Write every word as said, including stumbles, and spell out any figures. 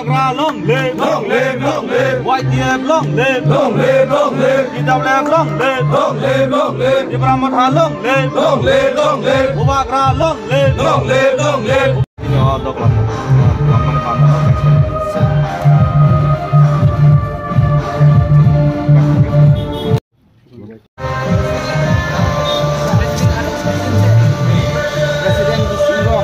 Bubagra long live! Long live, long live! Y T F long live! Long live, long live! T W F long live! Long live, long live! Tipra Motha long live! Long live, long live! Bubagra long live! Long live, long live! Bini o dok lam-, lamani bangma. President Bisingo.